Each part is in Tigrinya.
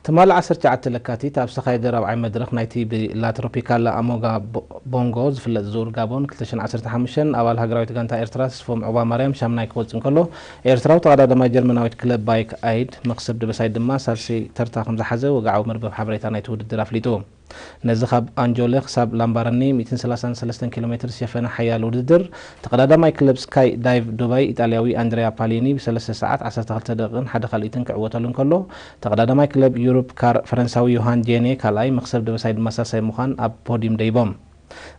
ትማሊ ዓሰርተ ትሽዓተ ለካቲት ኣብ ዝተኻየደ ራብዓይ መድረኽ ናይቲ ብላ ትሮፒካላ ኣሞጋ ቦ- ቦንጎ ዝፍለጥ ዙር ጋቦን ክልተ ሽሕን ዓሰርተ ሓሙሽተን ኣባል ሃገራዊት ጋንታ ኤርትራ ተስፎም ዑቕባ ማርያም ሻምናይ ክወጽእ እንከሎ፣ ኤርትራዊ ተቐዳዳማይ ጀርመናዊት ክለብ ባይክ ኣይድ መኽሰብ ደበሳይ ድማ ሳልሰይ ተርታ ከም ዝሓዘ ወግዓዊ መርበብ ሓበሬታ ናይቲ ውድድር ኣፍሊጡ። ነዚ ካብ ኣንጆለ ክሳብ ላምባረኒ ሚእትን ሰላሳን ሰለስተን ኪሎ ሜትር ዝሸፈነ ሓያል ውድድር፣ ተቐዳዳማይ ክለብ ስካይ ዳይቭ ዱባይ ኢጣልያዊ ኣንድሪያ ፓሊኒ ብሰለስተ ሰዓት ዓሰርተ ክልተ ደቂቕን ሓደ ካልኢትን ክዕወተሉ እንከሎ፣ ተቐዳዳማይ ክለብ ዩሮፕ ካር ፈረንሳዊ ዮሃን ጄኔ ካልኣይ፣ መኽሰብ ደበሳይ ድማ ሳልሳይ ምዃን ኣብ ፖዲም ደይቦም።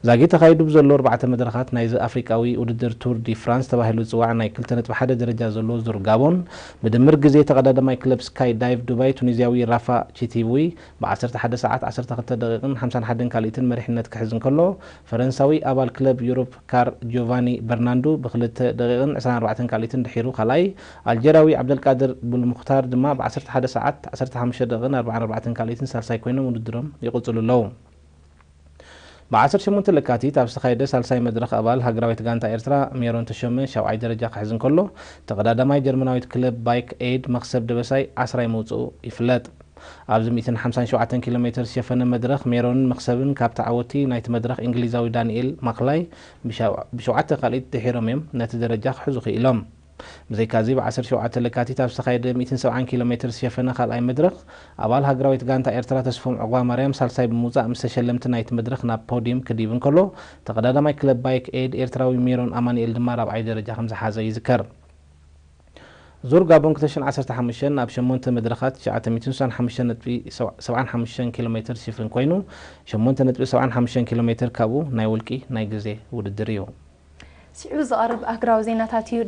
ዛጊት ተኻይዱ ብዘሎ ኣርባዕተ መድረኻት ናይዚ ኣፍሪቃዊ ውድድር ቱር ዲ ፍራንስ ተባሂሉ ዝጽዋዕ ናይ ክልተ ነጥቢ ሓደ ደረጃ ዘለዎ ዙር ጋቦን፣ ብድምር ግዜ ተቐዳዳማይ ክለብ ስካይ ዳይቭ ዱባይ ቱኒዝያዊ ራፋ ቺቲቡይ ብ ዓሰርተ ሓደ ሰዓት ዓሰርተ ክልተ ደቂቕን ሓምሳን ሓደን ካልኢትን መሪሕነት ክሕዝ እንከሎ፣ ፈረንሳዊ ኣባል ክለብ ዩሮፕ ካር ጆቫኒ በርናንዱ ብክልተ ደቂቕን ዕስራን ኣርባዕተን ካልኢትን ድሒሩ ካልኣይ፣ ኣልጀርያዊ ዓብደልቃድር ቡልሙኽታር ድማ ብ ዓሰርተ ሓደ ሰዓት ዓሰርተ ሓሙሽተ ደቂቕን ኣርባዓን ኣርባዕተን ካልኢትን ሳልሳይ ኮይኖም ውድድሮም ይቕጽሉ ኣለዉ። ብ ዓሰርተ ሸሞንተ ለካቲት ኣብ ዝተኻየደ ሳልሳይ መድረኽ ኣባል ሃገራዊት ጋንታ ኤርትራ ሜሮን ተሾመ ሻብዓይ ደረጃ ክሕዝ እንከሎ፣ ተቐዳዳማይ ጀርመናዊት ክለብ ባይክ ኤድ መኽሰብ ደበሳይ ዓስራይ ምውጽኡ ይፍለጥ። ኣብዚ ሚእትን ሓምሳን ሸውዓተን ኪሎ ሜትር ዝሸፈነ መድረኽ ሜሮንን መኽሰብን ካብ ተዓወቲ ናይቲ መድረኽ እንግሊዛዊ ዳንኤል ማክላይ ብሸው- ብሸውዓተ ካልኢት ድሒሮም እዮም ነቲ ደረጃ ክሕዙ ክኢሎም። ብዘይካዚ ብ ዓሰርተ ሸውዓተ ለካቲት ኣብ ዝተኻየደ ሚእትን ሰብዓን ኪሎ ሜትር ዝሸፈነ ካልኣይ መድረኽ ኣባል ሃገራዊት ጋንታ ኤርትራ ተስፎም ዑቕባ ማርያም ሳልሳይ ብምውጻእ ምስ ተሸለምቲ ናይቲ መድረኽ ናብ ፖዲየም ክድይብ እንከሎ፣ ተቐዳዳማይ ክለብ ባይክ ኤድ ኤርትራዊ ሜሮን ኣማኑኤል ድማ ራብዓይ ደረጃ ከም ዝሓዘ ይዝከር። ዙር ጋቦን ክልተ ሽሕን ዓሰርተ ሓሙሽተን ኣብ ሸሞንተ መድረኻት ትሽዓተ ሚእትን ስሳን ሓሙሽተን ነጥቢ ሰብዓን ሓሙሽተን ኪሎ ሜትር ዝሽፍን ኮይኑ፣ ሸሞንተ ነጥቢ ሰብዓን ሓሙሽተን ኪሎ ሜትር ካብኡ ናይ ውልቂ ናይ ግዜ ውድድር እዩ። ስዒቡ ዝቐርብ ኣህጉራዊ ዜናታት እዩ።